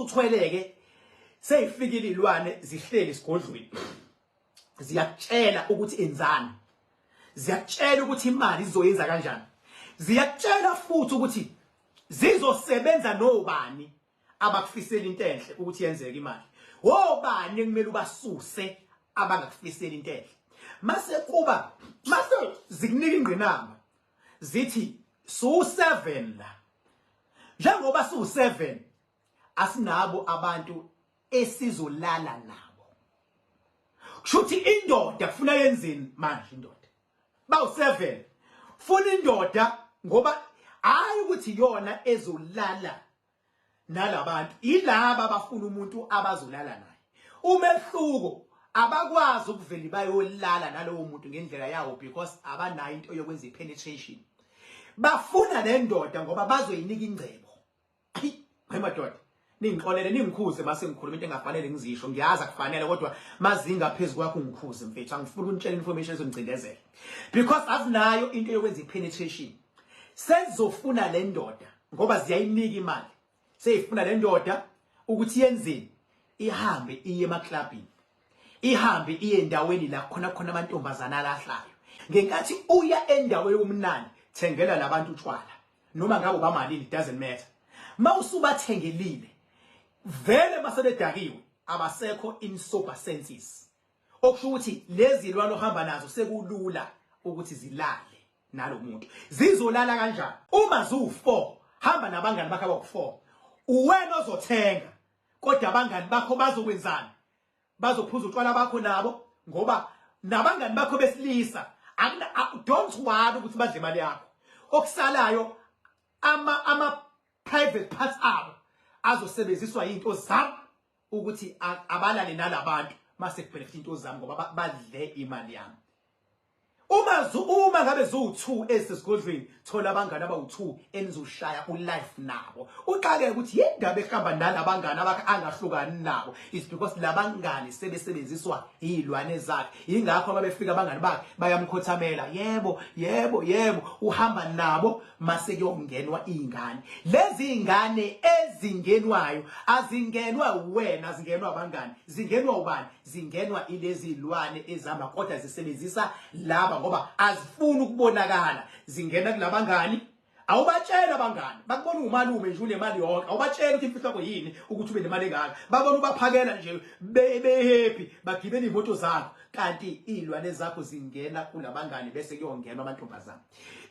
usuthweleke, seyifikile ilwane, zihleli esigodlweni, ziyakutshela ukuthi enzani, ziyakutshela ukuthi imali izoyenza kanjani, ziyakutshela futhi ukuthi zizosebenza nobani abakufisela into enhle ukuthi yenzeke imali, obani ekumele ubasuse abangakufiseli into enhle. Mase kuba mase zikunika ingqinamba, zithi su 7 la, njengoba su 7 asinabo abantu esizolala nabo. Kushuthi indoda kufuna yenzini manje? Indoda bawu 7, funa indoda, ngoba hayi ukuthi yona ezolala nalabantu, ilaba abafuna umuntu abazolala naye. Umehluko, abakwazi ukuvela bayolala nalowo muntu ngendlela yawo because abanayo into yokwenza i-penetration. Bafuna le ndoda ngoba bazoyinika ingcebo. Hayi madoda, ningixolele, ningikhuze mase ngikhuluma into engafanele ngizisho. Ngiyazi akufanele, kodwa mazinga phezu kwakho ungikhuze mfethu. Angifuni ukunitshela information ezongicindezela because azinayo into yokwenza i-penetration. Sezofuna le ndoda ngoba ziyayinika imali. Seyifuna le ndoda ukuthi yenzeni? Ihambe iye emaklabhini, ihambe iye endaweni la khona khona amantombazana alahlayo. Ngenkathi uya endaweni yomnandi, thengela labantu utshwala, noma ngabe bamalini, it doesn't matter. Mawusubathengelile vele, masebedakiwe, abasekho in sober senses, okusho ukuthi lezi zilwane ohamba nazo sekulula ukuthi zilale nalomuntu. Zizolala kanjani uma ziwu4? Hamba nabangani bakho abawu4, uwena ozothenga, kodwa abangani bakho bazokwenzani? Bazophuza utshwala bakho nabo, ngoba nabangani bakho besilisa, don't worry ukuthi badle imali yakho. Okusalayo ama private parts abo azosebenziswa into zami ukuthi abalale nalabantu, mase kubenefit into zami ngoba badle imali yami. Uma ngabe ziwu2 ezisesigodlweni, thola abangani abawu2 enizoshaya ulife nabo. Uqake ukuthi yindaba ehamba nalabangani abakhe angahlukani nabo is because labangani sebesebenziswa izilwane zakhe. Ingakho ababefika abangani bakhe bayamkhothamela, yebo yebo yebo, uhamba nabo. Mase kuyongenwa izingane, lezi izingane ezingenwayo azingenwa wena, azingenwa abangani. Zingenwa ubani? Zingenwa ilezi zilwane ezihamba kodwa zisebenzisa laba ngoba azifuni ukubonakala. Zingena kulabangani. Awubatshela abangani, bakubona umalume nje unemali yonke. Awubatshela ukuthi imfihlo yakho yini ukuthi ube nemali engaka. Babona ubaphakela nje, be happy, bagibela imoto zakho, kanti izilwane zakho zingena kulabangani, bese kuyongenwa amantombazane.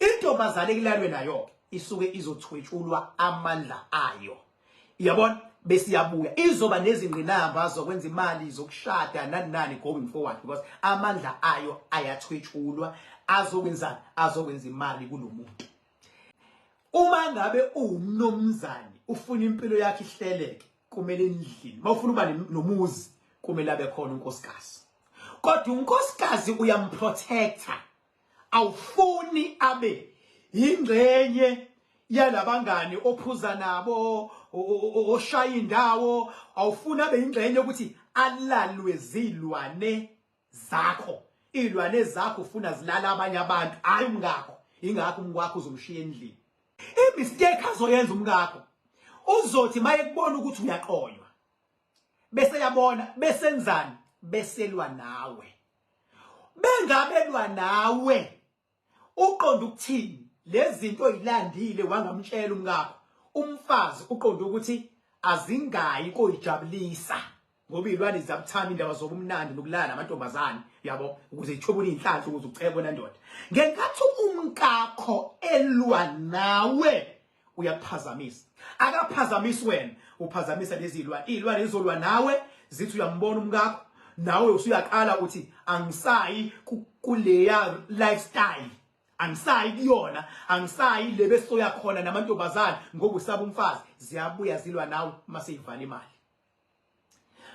Intombazane ekulalwe nayo isuke izothwetshulwa amandla ayo, yabona, bese iyabuya izoba nezingqinamba zokwenza imali, zokushada, nani nani going forward, because amandla ayo ayathwetshulwa. Azokwenzani? Azokwenza imali kulomuntu. Uma ngabe uwumnomzane ufuna impilo yakhe ihleleke, kumele endlini mawufuna uba nomuzi kumele abe khona unkosikazi, kodwa unkosikazi uyamprotecta, awufuni abe ingxenye yalabangani ophuza nabo, oshaya indawo. Awufuni abe ingxenye ukuthi alalwe zilwane zakho. Izilwane zakho ufuna zilala abanye abantu, hayi umngakho. Ingakho umkwakho uzomshiya endlini. I-mistake azoyenza umkakho, uzothi maye kubona ukuthi uyaqonywa, bese yabona besenzani, beselwa nawe. Bengabelwa nawe, uqonda ukuthini? Lezi zinto oyilandile wangamtshela umkakho, umfazi uqonda ukuthi azingayi koyijabulisa, ngoba izilwane ziyabuthanda indaba zobumnandi nokulala namantombazane, yabo, ukuze ithwebule inhlanhla, ukuze ucebe wena ndoda. Ngenkathi umkakho elwa nawe, uyakuphazamisa. Akaphazamisi wena, uphazamisa lezi zilwane. Izilwane izolwa nawe, zithi uyambona umkakho, nawe usuyaqala uthi angisayi kuleya lifestyle, angisayi kuyona, angisayi le besoya khona namantombazane, ngoba usaba umfazi. Ziyabuya zilwa nawe mase ivala imali.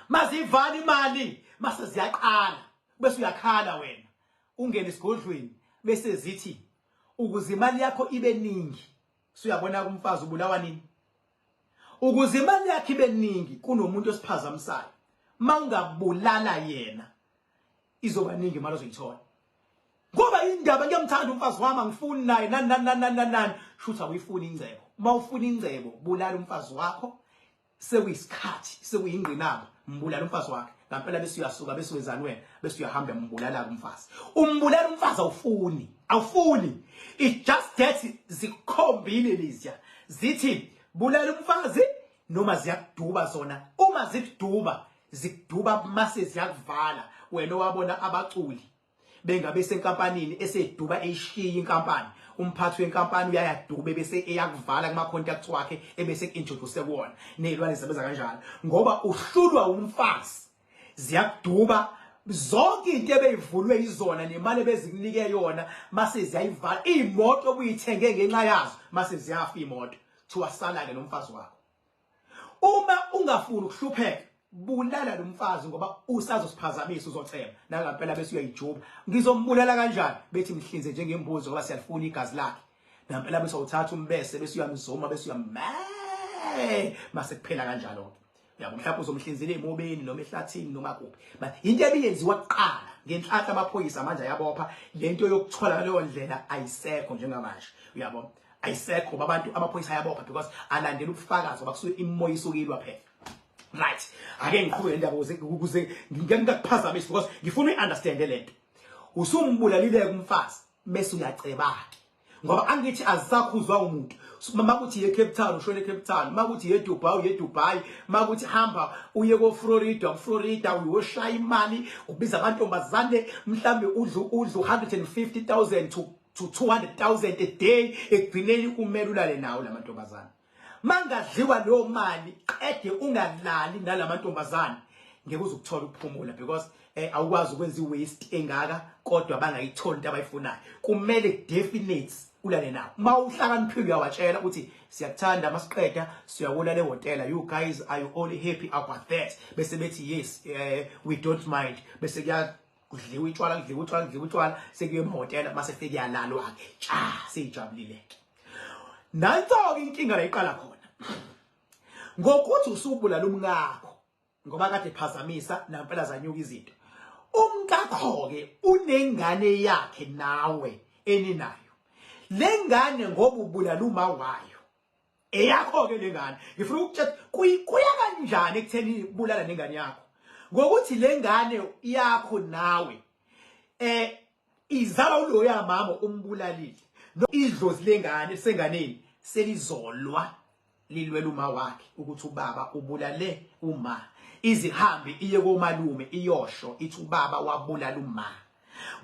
Mazivala imali, mase ziyaqala, bese uyakhala wena, ungene esigodlweni, bese zithi ukuze imali yakho ibe ningi. Suyabona kumfazi ubulawa nini? Ukuze imali yakho ibe ningi, kunomuntu osiphazamisayo. Mawungabulala yena, izoba ningi imali ozoyithola. Ngoba indaba ngiyamthanda umfazi wami, angifuni naye, nani nani nani nani nani, shuthi awuyifuni ingcebo. Uma ufuna ingcebo, bulala umfazi wakho. Sekuyisikhathi, sekuyingqinamba, mbulala umfazi wakhe. Ngampela bese uyasuka bese wenzani wena? Bese uyahamba mbulala umfazi. Umbulala umfazi awufuni, awufuni. It just that zikhombile lezya. Zithi bulala umfazi noma ziyakuduba zona. Uma zikuduba, zikuduba mase ziyakuvala. Wena owabona abaculi bengabe senkampanini eseduba eyishiya inkampani, umphathi wenkampani uyayadube bese eyakuvala kuma contacts wakhe ebese introduce kuwona. Nezilwane zisebenza kanjalo ngoba uhlulwa umfazi, ziyakuduba zonke into ebeyivulwe izona nemali ebezikunike yona mase ziyayivala. Imoto obuyithenge ngenxa yazo mase ziyafa imoto, kuthiwa sala ke nomfazi wakho. Uma ungafuni ukuhlupheka, bulala lo mfazi ngoba usazosiphazamisa, uzochema nangampela bese uyayijuba. Ngizombulala kanjani? Bethi mhlinze njengembuzi ngoba siyalifuna igazi lakhe. Nampela bese uthatha umbese bese uyamzoma bese uyamma mase kuphela kanjalo ke. Uyabo, mhlawumbe uzomhlinzela emobeni noma ehlathini noma kuphi. But into ebiyenziwa kuqala ngenhlanhla amaphoyisa manje ayabopha lento yokuthola ngaleyo ndlela ayisekho njengamanje. Uyabo, ayisekho ngoba abantu amaphoyisa ayabopha because alandela ubufakazi ngoba kusuke imoya isukilwa phela. Right, ake ngiqhubeke indaba ukuze ngeke ngikuphazamisi because ngifuna uyi-understand lento. Usumbulalile umfazi bese uyaceba-ke ngoba angithi azisakhuzwa umuntu. Makuthi ye Cape Town ushone eCape Town, makuthi ye Dubai uye Dubai, makuthi hamba uye ko Florida, Florida uyoshaya imali, ubiza amantombazane, mhlambe udlu 150,000 to 200,000 a day. Ekugcineni kumele ulale nawo lamantombazane. Mangadliwa leyo mali qede ungalali nalamantombazane, ngeke uzukuthola ukuphumula because awukwazi ukwenza iwaste engaka kodwa bangayitholi into abayifunayo. Kumele definite ulale nawo. Mawuhlakaniphile uyawatshela ukuthi siyakuthanda, masiqeda siyakulala ehhotela, you guys are you all happy about that? Bese bethi yes, we don't mind. Bese kuya kudliwa utshwala, kudliwa utshwala, kudliwa utshwala, sekuye emahhotela, mase sekuyalalwa ke, tsha, seyijabulile ke. Nanso-ke inkinga la iqala khona ngokuthi usubulala umkakho ngoba kade ephazamisa, nampela zanyuka izinto. Umkakho-ke unengane yakhe nawe eninayo le ngane, ngoba ubulala uma wayo, eyakho-ke le ngane. Ngifuna ukutshela kuya kanjani ekutheni bulala nengane yakho, ngokuthi le ngane yakho nawe izalwa uloya mama umbulalile. No, idlozi lengane senganeni selizolwa lilwela uma wakhe ukuthi ubaba ubulale uma. Izihambi iye komalume iyosho ithi ubaba wabulala uma.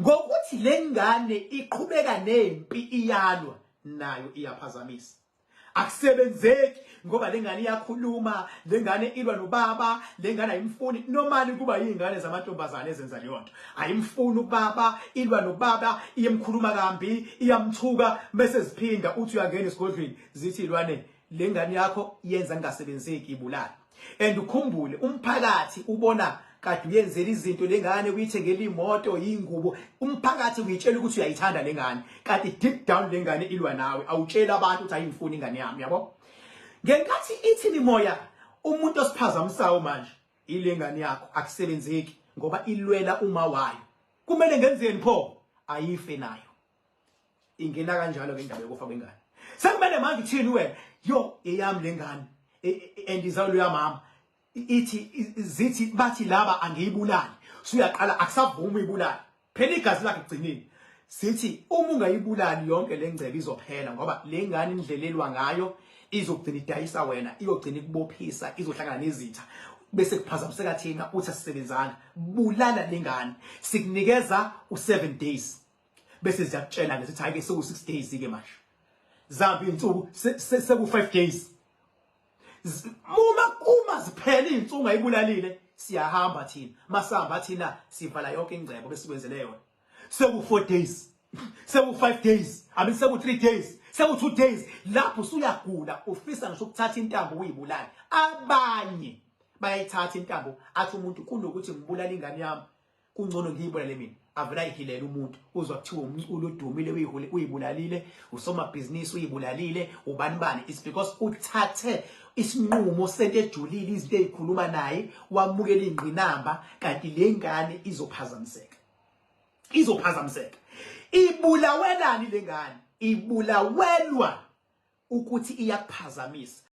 Ngokuthi lengane iqhubeka nempi iyalwa nayo, iyaphazamisa, akusebenzeki ngoba lengane iyakhuluma, lengane ilwa nobaba, lengane ayimfuni. Normally kuba izingane zamantombazane ezenza leyo nto, ayimfuni ubaba, ilwa nobaba, iyemkhuluma kambi, iyamthuka, bese ziphinda uthi uyangena esigodlweni zithi ilwane lengane yakho yenza ngingasebenzeki, ibulala. And ukhumbule umphakathi ubona kade uyenzela izinto lengane, kuyithengela imoto, ingubo, umphakathi uyitshela ukuthi uyayithanda lengane, kanti deep down lengane ilwa nawe. Awutshela abantu ukuthi ayingifuni ingane yami, yabo. Ngenkathi ithi imimoya umuntu osiphazamisayo manje ile ngane yakho, akusebenzeki ngoba ilwela uma wayo. Kumele ngenzeni pho? Ayife nayo. Ingena kanjalo ke indaba yokufa kwengane. Sekumele manje uthini wena? Yo, eyami lengane and izalo yamama ithi zithi bathi laba angiyibulali. Usuyaqala akusavumi uyibulali phela, igazi lakhe egcinini. Sithi uma ungayibulali yonke lengcebo izophela ngoba le ngane indlelelwa ngayo izogcina idayisa wena, iyogcina ikubophisa, izohlangana nezitha bese kuphazamiseka thina uthi asisebenzanga. Bulala lengane, sikunikeza u7 days. Bese ziyakutshela ke, sithi hayi ke seku 6 days ke manje, zambi insuku seku 5 days. Uma ziphela izinsuku ayibulalile, siyahamba thina. Masihamba thina sivala yonke ingcebo besikwenzele yona. Seku 4 days, seku 5 days, I mean seku 3 days, seku 2 days, lapho usuyagula, ufisa ngisho ukuthatha intambo uyibulale. Abanye bayayithatha intambo, athi umuntu kunokuthi ngibulale ingane yami kungcono ngiyibulale mina. Avela ayihilela umuntu, uzwa kuthiwa umculo odumile uyibulalile, usomabhizinisi uyibulalile, ubani bani. It's because uthathe isinqumo sento ejulile, izinto ezikhuluma naye, wamukela ingqinamba, kanti le ngane izophazamiseka, izophazamiseka. Ibulawelani le ngane? Ibulawelwa ukuthi iyakuphazamisa.